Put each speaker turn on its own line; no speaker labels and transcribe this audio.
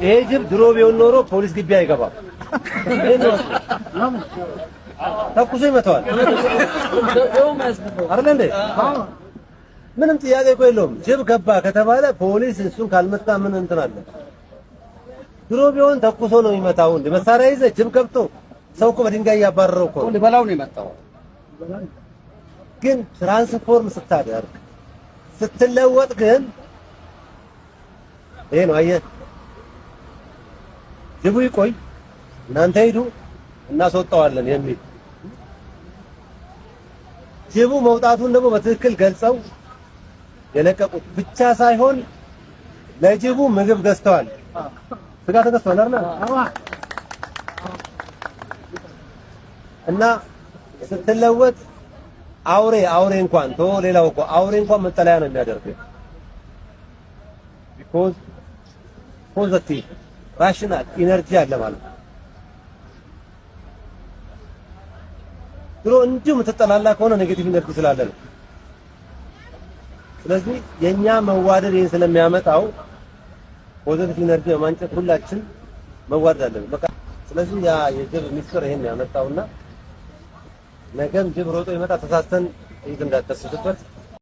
ይሄ ጅብ ድሮ ቢሆን ኖሮ ፖሊስ ግቢ አይገባም። ይሄን ነው፣ ተኩሶ ይመታዋል። አይደል እንዴ? ምንም ጥያቄ እኮ የለውም። ጅብ ገባ ከተባለ ፖሊስ እሱን ካልመታ ምን እንትን አለ? ድሮ ቢሆን ተኩሶ ነው የሚመታው። እንደ መሳሪያ ይዘህ ጅብ ገብቶ ሰው እኮ በድንጋይ እያባረረው እኮ ነው።
ሊበላው ነው የመጣው።
ግን transform ስታደርግ፣ ስትለወጥ ግን ይሄ ነው፣ አየህ። ጅቡ ይቆይ፣ እናንተ ሂዱ፣ እናስወጣዋለን የሚል፣ ጅቡ መውጣቱን ደግሞ በትክክል ገልጸው የለቀቁት ብቻ ሳይሆን ለጅቡ ምግብ ገዝተዋል። ስጋ ተገዝተዋል አይደል? እና ስትለወጥ አውሬ አውሬ እንኳን ቶ ሌላው እኮ አውሬ እንኳን መጠለያ ነው የሚያደርገው። Because positive rational energy አለ ማለት ነው። ድሮ እንዲሁ የምትጠላላ ከሆነ negative energy ስላለ ነው። ስለዚህ የኛ መዋደድ ይሄን ስለሚያመጣው positive energy በማንጨት ሁላችን መዋደድ አለብን። በቃ ስለዚህ ያ የጅብ ሚስጥር ይሄን ያመጣውና ነገም ጅብ ሮጦ ይመጣ ተሳስተን ጥይት እንዳትተኩሱበት።